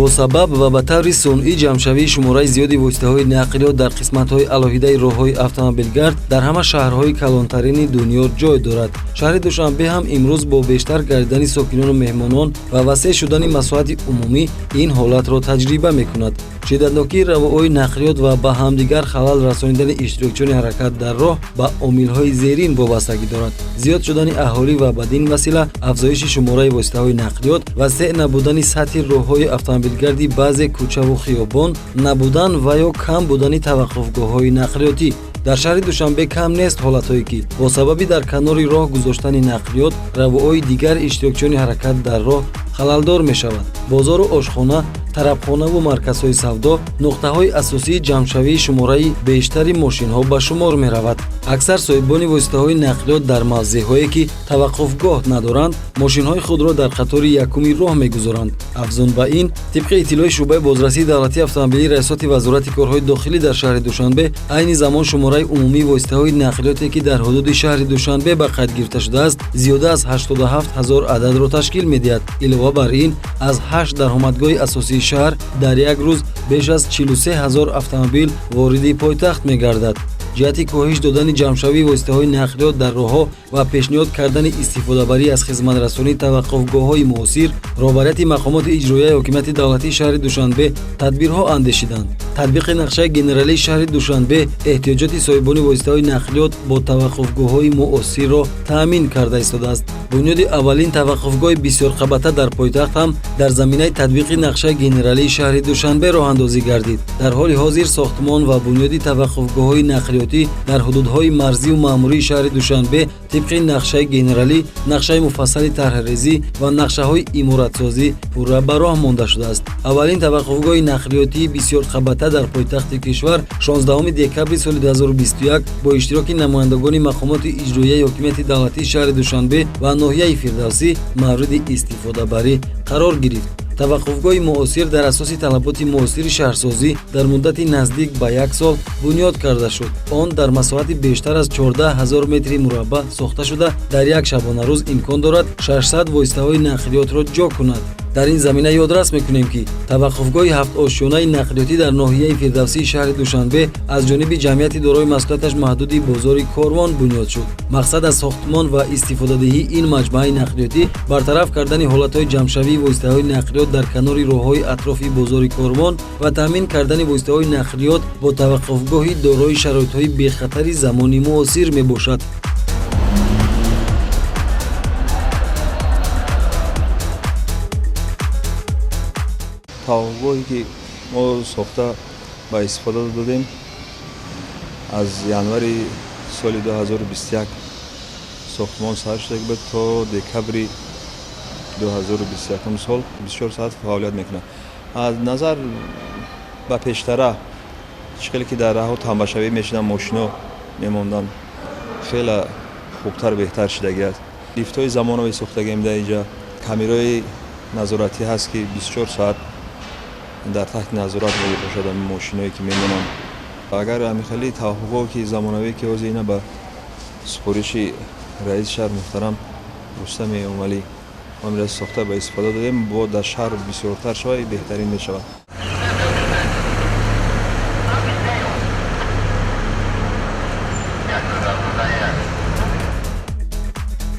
Бо сабаб ва ба таври сунъӣ ҷамъшавии шумораи зиёди воситаҳои нақлиёт дар қисматҳои алоҳидаи роҳҳои автомобилгард дар ҳама шаҳрҳои калонтарини дунё ҷой дорад. Шаҳри Душанбе ҳам имрӯз бо бештар гардидани сокинону меҳмонон ва васеъ шудани масоҳати умумӣ ин ҳолатро таҷриба мекунад. Шиддатнокии равоҳои нақлиёт ва ба ҳамдигар халал расонидани иштирокчиёни ҳаракат дар роҳ ба омилҳои зерин вобастагӣ дорад: зиёд шудани аҳолӣ ва бадин васила афзоиши шумораи воситаҳои нақлиёт, васеъ набудани сатҳи роҳҳои автомобилгарди баъзе кӯчаву хиёбон, набудан ва ё кам будани таваққуфгоҳҳои нақлиётӣ. Дар шаҳри Душанбе кам нест ҳолатҳое, ки бо сабаби дар канори роҳ гузоштани нақлиёт равоҳои дигар иштирокчиёни ҳаракат дар роҳ халалдор мешавад. Бозору ошхона, тарабхонаву марказҳои савдо нуқтаҳои асосии ҷамъшавии шумораи бештари мошинҳо ба шумор меравад. Аксар соҳибони воситаҳои нақлиёт дар мавзеъҳое, ки таваққуфгоҳ надоранд, мошинҳои худро дар қатори якуми роҳ мегузоранд. Афзун ба ин, тибқи иттилои шӯъбаи бозрасии давлатии автомобилии Раёсати Вазорати корҳои дохилӣ дар шаҳри Душанбе, айни замон шумораи умумии воситаҳои нақлиёте, ки дар ҳудуди шаҳри Душанбе ба қайд гирифта шудааст, зиёда аз 87 ҳазор ададро ташкил медиҳад. Илова бар ин, аз ҳашт даромадгоҳи асосии шаҳр дар як рӯз беш аз 43 ҳазор автомобил вориди пойтахт мегардад. Ҷиҳати коҳиш додани ҷамъшавии воситаҳои нақлиёт дар роҳҳо ва пешниҳод кардани истифодабарӣ аз хизматрасонии таваққуфгоҳҳои муосир, роҳбарияти мақомоти иҷроияи ҳокимияти давлатии шаҳри Душанбе тадбирҳо андешиданд. Татбиқи нақшаи генералии шаҳри Душанбе эҳтиёҷоти соҳибони воситаҳои нақлиёт бо таваққуфгоҳҳои муосирро таъмин карда истодааст. Бунёди аввалин таваққуфгоҳи бисёрқабата дар пойтахт ҳам дар заминаи татбиқи нақшаи генералии шаҳри Душанбе роҳандозӣ гардид. Дар ҳоли ҳозир сохтмон ва бунёди таваққуфгоҳҳои нақлиётӣ дар ҳудудҳои марзию маъмурии шаҳри Душанбе тибқи нақшаи генералӣ, нақшаи муфассали тарҳрезӣ ва нақшаҳои иморатсозӣ пурра ба роҳ монда шудааст. Аввалин таваққуфгоҳи нақлиётии бисёрқабата дар пойтахти кишвар 16 декабри соли 2021 бо иштироки намояндагони мақомоти иҷроияи ҳокимияти давлатии шаҳри Душанбе ва ноҳияи Фирдавсӣ мавриди истифодабарӣ қарор гирифт. Таваққуфгоҳи муосир дар асоси талаботи муосири шаҳрсозӣ дар муддати наздик ба як сол бунёд карда шуд. Он дар масоҳати бештар аз 14 ҳазор метри мураббаъ сохта шуда, дар як шабонарӯз имкон дорад 600 воситаҳои нақлиётро ҷо кунад. Дар ин замина ёдрас мекунем, ки таваққуфгоҳи ҳафтошёнаи нақлиётӣ дар ноҳияи Фирдавсии шаҳри Душанбе аз ҷониби ҷамъияти дорои масъулияташ маҳдуди «Бозори Корвон» бунёд шуд. Мақсад аз сохтмон ва истифодадиҳии ин маҷмӯаи нақлиётӣ бартараф кардани ҳолатҳои ҷамъшавии воситаҳои нақлиёт дар канори роҳҳои атрофи бозори Корвон ва таъмин кардани воситаҳои нақлиёт бо таваққуфгоҳи дорои шароитҳои бехатари замони муосир мебошад. Таваққуфгоҳе, ки мо сохта ба истифода додем, аз январи соли 2021 сохтмон сар шуда буд, то декабри 2021 сол 24 соат фаъолият мекунад. Аз назар ба пештара, чӣ хеле ки дар раҳҳо тамбашавӣ мешуданд, мошино мемонданд, хеле хубтар, беҳтар шудагӣ аст. Лифтҳои замонавӣ сохтагием дар инҷа, камераҳои назоратӣ ҳаст, ки 24 соат дар таҳти назорат мебошад мошиное, ки мемонанд. Агар ҳамин таваққуфгоҳ, ки замонавӣ, ки ҳозир ина ба супориши раиси шаҳр муҳтарам Рустами Эмомалӣ ҳамира сохта ба истифода додем, бо дар шаҳр бисёртар шавад, беҳтарин мешавад.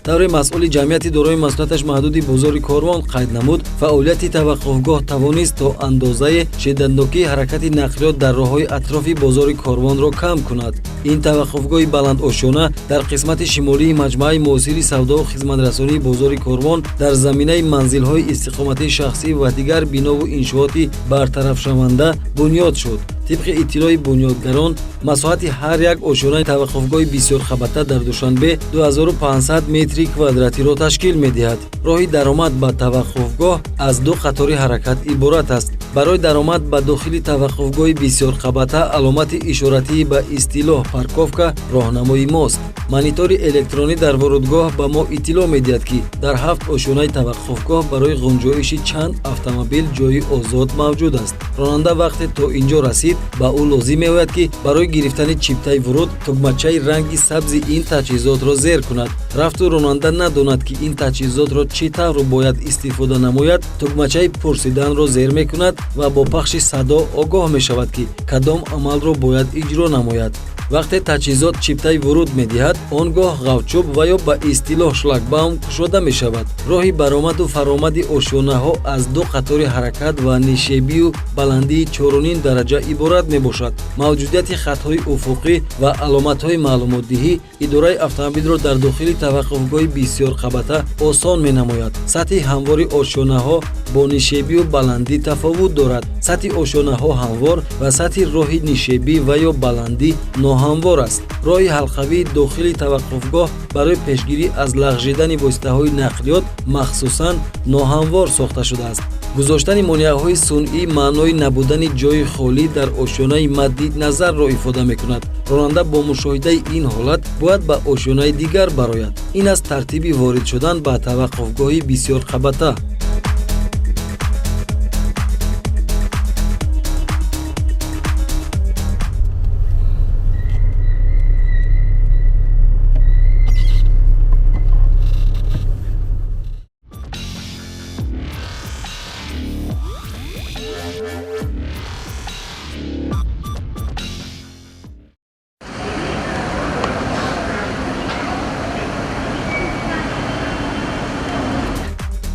Тавре масъули ҷамъияти дорои масъулияташ маҳдуди «Бозори Корвон» қайд намуд, фаъолияти таваққуфгоҳ тавонист то андозае шиддатнокии ҳаракати нақлиёт дар роҳҳои атрофи бозори Корвонро кам кунад. Ин таваққуфгоҳи баландошёна дар қисмати шимолии маҷмӯаи муосири савдову хизматрасонии бозори Корвон дар заминаи манзилҳои истиқоматии шахсӣ ва дигар бинову иншооти бартарафшаванда бунёд шуд. Тибқи иттилои бунёдгарон, масоҳати ҳар як ошёнаи таваққуфгоҳи бисёрқабата дар Душанбе 2500 метри квадратиро ташкил медиҳад. Роҳи даромад ба таваққуфгоҳ аз ду қатори ҳаракат иборат аст. Барои даромад ба дохили таваққуфгоҳи бисёрқабата аломати ишоратии ба истилоҳ парковка роҳнамои мост. Монитори электронӣ дар вурудгоҳ ба мо иттилоъ медиҳад, ки дар 7 ошёнаи таваққуфгоҳ барои ғунҷоиши чанд автомобил ҷойи озод мавҷуд аст. Ронанда вақте то инҷо расид, ба ӯ лозим меояд, ки барои гирифтани чиптаи вуруд тугмачаи ранги сабзи ин таҷҳизотро зер кунад. Рафту ронанда надонад, ки ин таҷҳизотро чӣ тавр бояд истифода намояд, тугмачаи пурсиданро зер мекунад ва бо пахши садо огоҳ мешавад, ки кадом амалро бояд иҷро намояд. Вақте таҷҳизот чиптаи вуруд медиҳад, он гоҳ ғавчӯб ва ё ба истилоҳ шлагбаум кушода мешавад. Роҳи баромаду фаромади ошёнаҳо аз ду қатори ҳаракат ва нишебию баландии 4,5 дараҷа иборат мебошад. Мавҷудияти хатҳои уфуқӣ ва аломатҳои маълумотдиҳӣ идораи автомобилро дар дохили таваққуфгоҳи бисёрқабата осон менамояд. Сатҳи ҳамвори ошёнаҳо бо нишебию баландӣ тафовут дорад. Сатҳи ошёнаҳо ҳамвор ва сатҳи роҳи нишебӣ ва ё баландӣ ноҳамвор аст. Роҳи ҳалқавии дохили таваққуфгоҳ барои пешгирӣ аз лағжидани воситаҳои нақлиёт махсусан ноҳамвор сохта шудааст. Гузоштани монеаҳои сунъӣ маънои набудани ҷойи холӣ дар ошёнаи мадди назарро ифода мекунад. Ронанда бо мушоҳидаи ин ҳолат бояд ба ошёнаи дигар барояд. Ин аст тартиби ворид шудан ба таваққуфгоҳи бисёрқабата.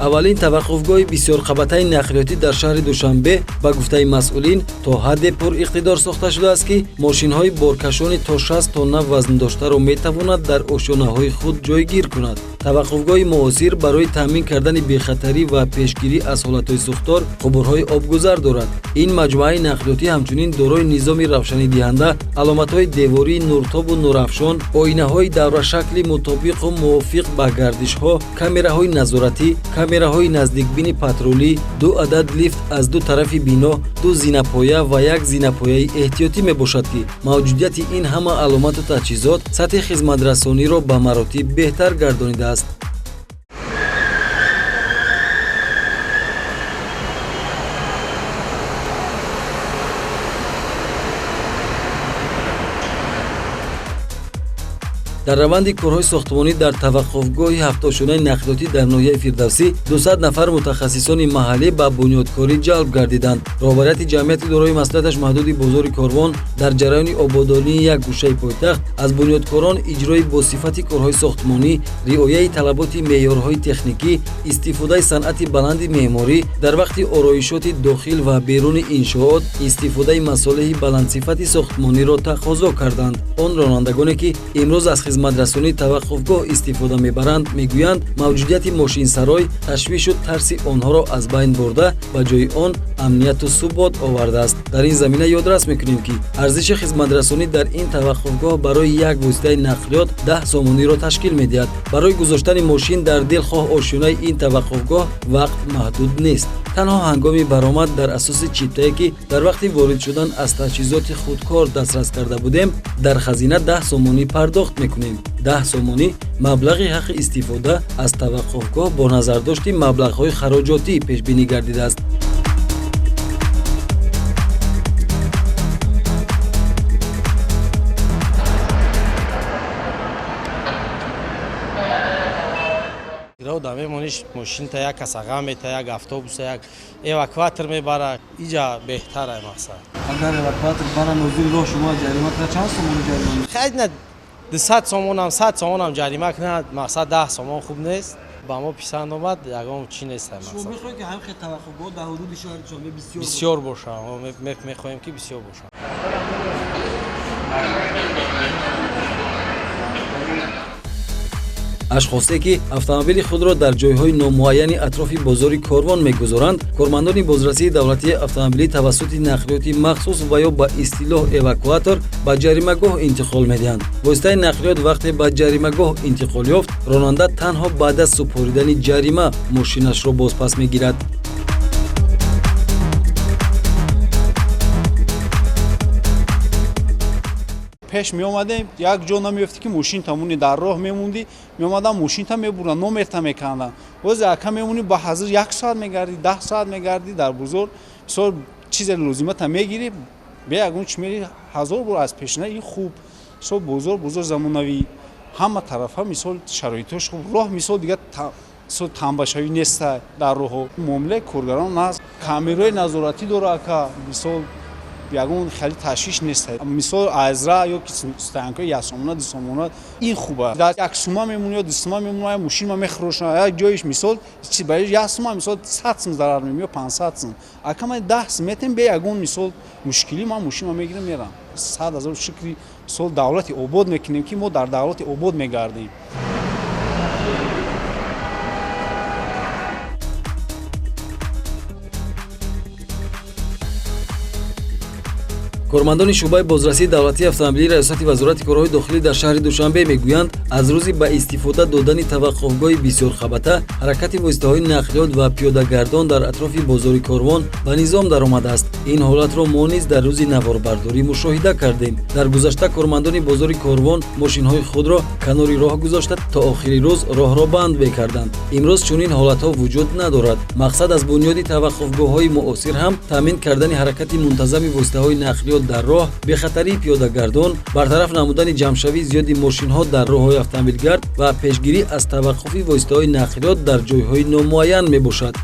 Аввалин таваққуфгоҳи бисёрқабатаи нақлиётӣ дар шаҳри Душанбе ба гуфтаи масъулин то ҳадде пуриқтидор сохта шудааст, ки мошинҳои боркашони то 60 тонна вазндоштаро метавонад дар ошёнаҳои худ ҷойгир кунад. Таваққуфгоҳи муосир барои таъмин кардани бехатарӣ ва пешгирӣ аз ҳолатҳои сӯхтор қубурҳои обгузар дорад. Ин маҷмӯаи нақлиётӣ ҳамчунин дорои низоми равшанидиҳанда, аломатҳои девории нуртобу нурафшон, оинаҳои даврашакли мутобиқу мувофиқ ба гардишҳо, камераҳои назоратӣ, камераҳои наздикбини патрулӣ, ду адад лифт аз ду тарафи бино, ду зинапоя ва як зинапояи эҳтиётӣ мебошад, ки мавҷудияти ин ҳама аломату таҷҳизот сатҳи хизматрасониро ба маротиб беҳтар гардонидааст. Дар раванди корҳои сохтмонӣ дар таваққуфгоҳи ҳафтошёнаи нақлиётӣ дар ноҳияи Фирдавсӣ 200 нафар мутахассисони маҳаллӣ ба бунёдкорӣ ҷалб гардиданд. Роҳбарияти ҷамъияти дорои масъулияташ маҳдуди бозори Корвон дар ҷараёни ободонии як гӯшаи пойтахт аз бунёдкорон иҷрои босифати корҳои сохтмонӣ, риояи талаботи меъёрҳои техникӣ, истифодаи санъати баланди меъморӣ дар вақти ороишоти дохил ва беруни иншоот, истифодаи масолеҳи баландсифати сохтмониро тақозо карданд. Он ронандагоне, ки имрӯз аз хизматрасонии таваққуфгоҳ истифода мебаранд, мегӯянд, мавҷудияти мошинсарой ташвишу тарси онҳоро аз байн бурда, ба ҷои он амнияту субот овардааст. Дар ин замина ёдрас мекунем, ки арзиши хизматрасонӣ дар ин таваққуфгоҳ барои як воситаи нақлиёт 10 сомониро ташкил медиҳад. Барои гузоштани мошин дар дилхоҳ ошёнаи ин таваққуфгоҳ вақт маҳдуд нест. Танҳо ҳангоми баромад дар асоси чиптае, ки дар вақти ворид шудан аз таҷҳизоти худкор дастрас карда будем, дар хазина 10 сомонӣ пардохт мекунем. 10 сомонӣ маблағи ҳаққи истифода аз таваққуфгоҳ бо назардошти маблағҳои хароҷотӣ пешбинӣ гардидааст. Да мемониш мошинта як касаға мета, як автобуса, як эвакуатор мебара, иҷа беҳтар ай мақсад. Агар эвакуатор бара нозири роҳ шумо ҷарима кунад, чанд сомон ҷарима? Хайр, на 200 сомонам, 100 сомонам ҷарима кунад, мақсад 10 сомон хуб нест. Ба мо писанд омад, ягон чи нест ай мақсад. Шумо мехоҳед, ки ҳамин хел таваққуфгоҳ дар ҳудуди шаҳри Душанбе бисёр бисёр бошад? Мо мехоҳем, ки бисёр бошад. Ашхосе ки автомобили худро дар ҷойҳои номуайяни атрофи бозори Корвон мегузоранд, кормандони бозрасии давлатии автомобилӣ тавассути нақлиёти махсус ва ё ба истилоҳ эвакуатор ба ҷаримагоҳ интиқол медиҳанд. Воситаи нақлиёт вақте ба ҷаримагоҳ интиқол ёфт, ронанда танҳо баъд аз супоридани ҷарима мошинашро бозпас мегирад. Пеш меомадем, як ҷо намеёфтӣ, ки мошин тамони дар роҳ мемондӣ. Меомадам, мошинта мебурданд, номерта мекарданд. Боз ака мемонӣ, ба ҳазир як соат мегардӣ, 10 соат мегардӣ дар бозор. Мисол, чизе лозимата мегирӣ, бе ягон чи мери, ҳазор бор аз пешина ин хуб. Мисол, бозор, бозор замонавӣ, ҳама тарафа, мисол, шароитош хуб. Роҳ, мисол, дигар тамбашавӣ неста дар роҳҳо. Муомилаи коргарон наст, камераи назоратӣ дора ака. Мисол, ягон хеле ташвиш нест. Мисол, азра ё ки стоянкаи 1 сомона, 2 сомона, ин хуба. Дар 1 сума мемонӣ ё 2 сума мемонӣ, мошинма мехӯрошна як ҷоиш. Мисол, ба 1 сума, мисол, 100 сум зарар мем ё 500 сум. Ака, ман 10 сум метем, бе ягон, мисол, мушкилӣ ман мошинма мегирам, мерам. Сад ҳазор шукри, мисол, давлати обод мекунем, ки мо дар давлати обод мегардем. Кормандони шӯъбаи бозрасии давлатии автомобилии Раёсати Вазорати корҳои дохилӣ дар шаҳри Душанбе мегӯянд, аз рӯзи ба истифода додани таваққуфгоҳи бисёрқабата ҳаракати воситаҳои нақлиёт ва пиёдагардон дар атрофи бозори Корвон ба низом даромадааст. Ин ҳолатро мо низ дар рӯзи наворбардорӣ мушоҳида кардем. Дар гузашта кормандони бозори Корвон мошинҳои худро канори роҳ гузошта, то охири рӯз роҳро банд мекарданд. Имрӯз чунин ҳолатҳо вуҷуд надорад. Мақсад аз бунёди таваққуфгоҳҳои муосир ҳам таъмин кардани ҳаракати мунтазами воситаҳои нақлиёт дар роҳ, бехатарии пиёдагардон, бартараф намудани ҷамъшавии зиёди мошинҳо дар роҳҳои автомобилгард ва пешгирӣ аз таваққуфи воситаҳои нақлиёт дар ҷойҳои номуайян мебошад.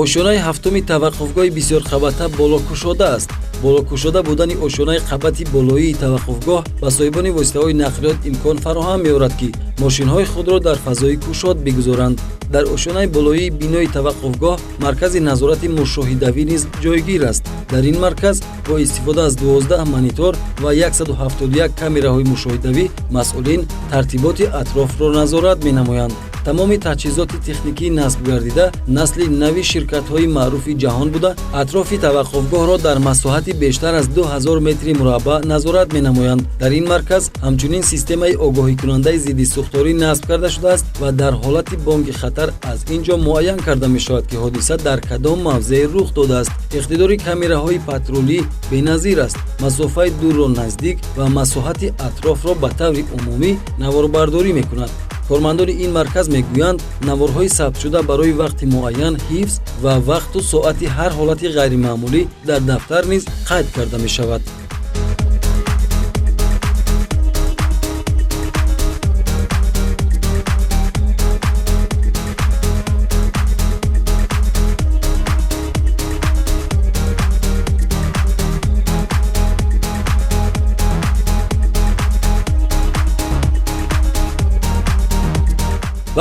Ошёнаи ҳафтуми таваққуфгоҳи бисёрқабата болокушода аст. Болокушода будани ошёнаи қабати болоии таваққуфгоҳ ба соҳибони воситаҳои нақлиёт имкон фароҳам меорад, ки мошинҳои худро дар фазои кушод бигузоранд. Дар ошёнаи болоии бинои таваққуфгоҳ маркази назорати мушоҳидавӣ низ ҷойгир аст. Дар ин марказ бо истифода аз 12 монитор ва 171 камераҳои мушоҳидавӣ масъулин тартиботи атрофро назорат менамоянд. Тамоми таҷҳизоти техникӣ насб гардида насли нави ширкатҳои маъруфи ҷаҳон буда, атрофи таваққуфгоҳро дар масоҳати бештар аз 2000 метри мураббаъ назорат менамоянд. Дар ин марказ ҳамчунин системаи огоҳикунандаи зидди сӯхторӣ насб карда шудааст ва дар ҳолати бонги хатар аз ин ҷо муайян карда мешавад, ки ҳодиса дар кадом мавзеъ рух додааст. Иқтидори камераҳои патрулӣ беназир аст. Масофаи дурро наздик ва масоҳати атрофро ба таври умумӣ наворбардорӣ мекунад. Кормандони ин марказ мегӯянд, наворҳои сабтшуда барои вақти муайян ҳифз ва вақту соати ҳар ҳолати ғайримаъмулӣ дар дафтар низ қайд карда мешавад.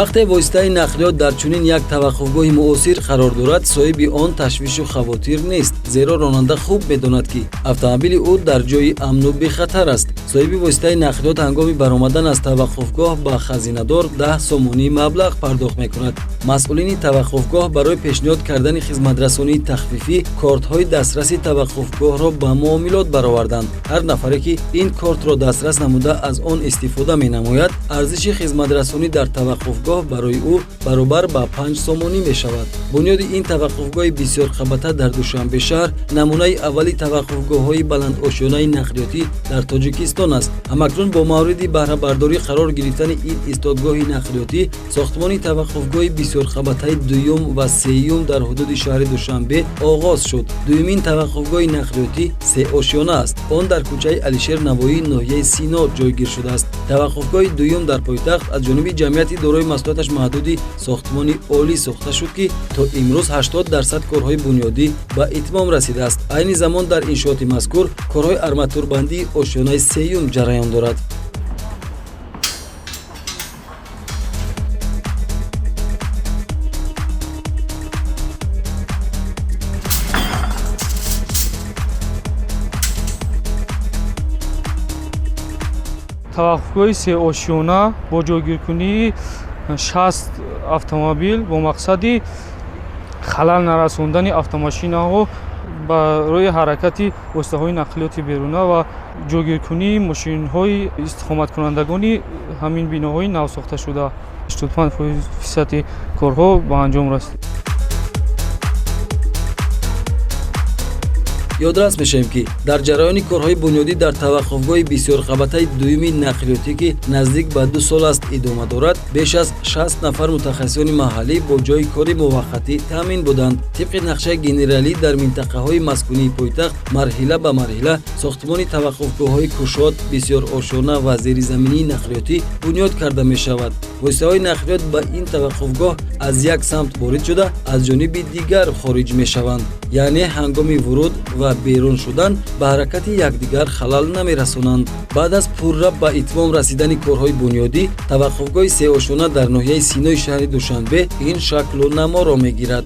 Вақте воситаи нақлиёт дар чунин як таваққуфгоҳи муосир қарор дорад, соҳиби он ташвишу хавотир нест, зеро ронанда хуб медонад, ки автомобили ӯ дар ҷои амну бехатар аст. Соҳиби воситаи нақлиёт ҳангоми баромадан аз таваққуфгоҳ ба хазинадор 10 сомонӣ маблағ пардохт мекунад. Масъулини таваққуфгоҳ барои пешниҳод кардани хизматрасонии тахфифӣ кортҳои дастраси таваққуфгоҳро ба муомилот бароварданд. Ҳар нафаре, ки ин кортро дастрас намуда, аз он истифода менамояд, арзиши хизматрасонӣ дар таваққуфгоҳ таваққуфгоҳ барои ӯ баробар ба 5 сомонӣ мешавад. Бунёди ин таваққуфгоҳи бисёрқабата дар Душанбе шаҳр намунаи аввали таваққуфгоҳҳои баландошёнаи нақлиётӣ дар Тоҷикистон аст. Ҳамакнун бо мавриди баҳрабардорӣ қарор гирифтани ин истодгоҳи нақлиётӣ, сохтмони таваққуфгоҳи бисёрқабатаи дуюм ва сеюм дар ҳудуди шаҳри Душанбе оғоз шуд. Дуюмин таваққуфгоҳи нақлиётӣ сеошёна аст. Он дар кӯчаи Алишер Навоӣ, ноҳияи Сино ҷойгир шудааст. Таваққуфгоҳи дуюм дар пойтахт аз ҷониби ҷамъияти дорои масъулияташ маҳдуди сохтмони олӣ сохта шуд, ки то имрӯз 80% корҳои бунёдӣ ба итмом расидааст. Айни замон дар иншооти мазкур корҳои арматурбандии ошёнаи сеюм ҷараён дорад. Таваққуфгоҳи сеошёна бо ҷойгиркунии 60 автомобил бо мақсади халал нарасондани автомошинаҳо барои ҳаракати воситаҳои нақлиёти беруна ва ҷойгиркунии мошинҳои истиқоматкунандагони ҳамин биноҳои навсохташуда 85% корҳо ба анҷом расид. Ёдрас мешавем, ки дар ҷараёни корҳои бунёдӣ дар таваққуфгоҳи бисёрқабатаи дуюми нақлиётӣ, ки наздик ба 2 сол аст идома дорад, беш аз 60 нафар мутахассисони маҳаллӣ бо ҷойи кори муваққатӣ таъмин буданд. Тибқи нақшаи генералӣ дар минтақаҳои маскунии пойтахт марҳила ба марҳила сохтмони таваққуфгоҳҳои кушод, бисёрошёна ва зеризаминии нақлиётӣ бунёд карда мешавад. Воситаҳои нақлиёт ба ин таваққуфгоҳ аз як самт ворид шуда, аз ҷониби дигар хориҷ мешаванд, яъне ҳангоми вуруд ва берун шудан ба ҳаракати якдигар халал намерасонанд. Баъд аз пурра ба итмом расидани корҳои бунёдӣ, таваққуфгоҳи сеошёна дар ноҳияи Синои шаҳри Душанбе ин шаклу наморо мегирад.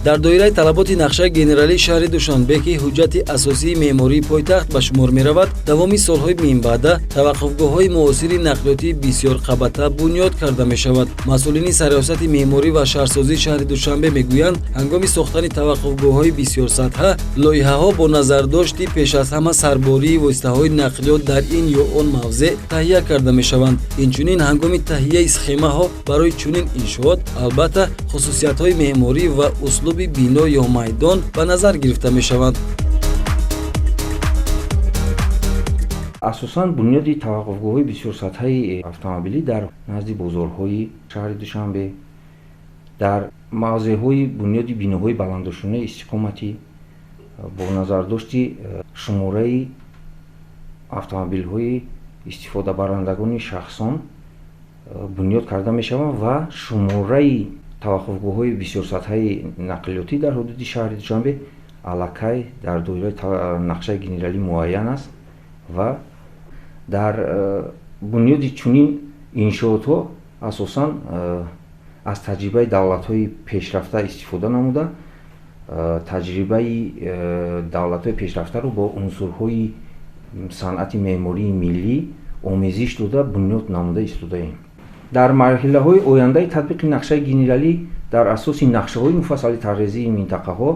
Дар доираи талаботи нақшаи генералии шаҳри Душанбе, ки ҳуҷҷати асосии меъмории пойтахт ба шумор меравад, давоми солҳои минбаъда таваққуфгоҳҳои муосири нақлиётии бисёрқабата бунёд карда мешавад. Масъулини сарриёсати меъморӣ ва шаҳрсозии шаҳри Душанбе мегӯянд, ҳангоми сохтани таваққуфгоҳҳои бисёрсатҳа лоиҳаҳо бо назардошти пеш аз ҳама сарбории воситаҳои нақлиёт дар ин ё он мавзеъ таҳия карда мешаванд. Инчунин ҳангоми таҳияи схемаҳо барои чунин иншоот албатта хусусиятҳои меъморӣ ва услуби бино ё майдон ба назар гирифта мешаванд. Асосан бунёди таваққуфгоҳҳои бисёрсатҳаи автомобилӣ дар назди бозорҳои шаҳри Душанбе, дар мавзеъҳои бунёди биноҳои баландошёнаи истиқоматӣ бо назардошти шумораи автомобилҳои истифодабарандагони шахсон бунёд карда мешаванд ва шумораи таваққуфгоҳҳои бисёрсатҳаи нақлиётӣ дар ҳудуди шаҳри Душанбе аллакай дар доираи нақшаи генералӣ муайян аст ва дар бунёди чунин иншоотҳо асосан аз таҷрибаи давлатҳои пешрафта истифода намуда, таҷрибаи давлатҳои пешрафтаро бо унсурҳои санъати меъмории миллӣ омезиш дода бунёд намуда истодаем. Дар марҳилаҳои ояндаи татбиқи нақшаи генералӣ дар асоси нақшаҳои муфассали тарҳрезии минтақаҳо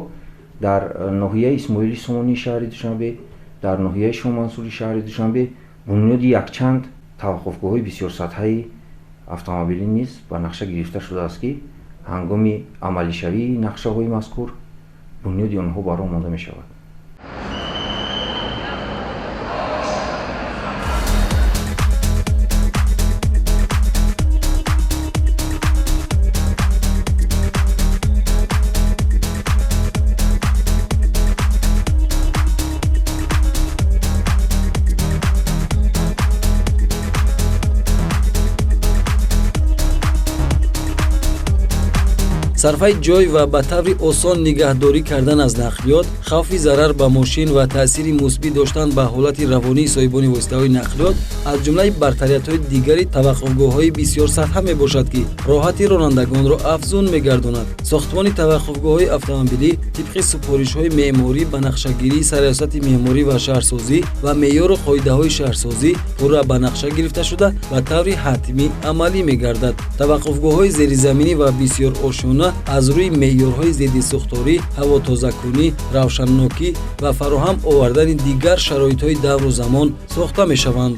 дар ноҳияи Исмоили Сомонии шаҳри Душанбе, дар ноҳияи Шоҳмансури шаҳри Душанбе бунёди якчанд таваққуфгоҳҳои бисёрсатҳаи автомобилӣ низ ба нақша гирифта шудааст, ки ҳангоми амалишавии нақшаҳои мазкур бунёди онҳо ба роҳ монда мешавад. Сарфаи ҷой ва ба таври осон нигаҳдорӣ кардан аз нақлиёт, хавфи зарар ба мошин ва таъсири мусбӣ доштан ба ҳолати равонии соҳибони воситаҳои нақлиёт аз ҷумлаи бартариятҳои дигари таваққуфгоҳҳои бисёрсатҳа мебошад, ки роҳати ронандагонро афзун мегардонад. Сохтмони таваққуфгоҳҳои автомобилӣ тибқи супоришҳои меъморӣ ба нақшагирии Сарраёсати меъморӣ ва шаҳрсозӣ ва меъёру қоидаҳои шаҳрсозӣ пурра ба нақша гирифта шуда, ба таври ҳатмӣ амалӣ мегардад. Таваққуфгоҳҳои зеризаминӣ ва бисёрошёна аз рӯи меъёрҳои зидди сӯхторӣ, ҳавотозакунӣ, равшаннокӣ ва фароҳам овардани дигар шароитҳои давру замон сохта мешаванд.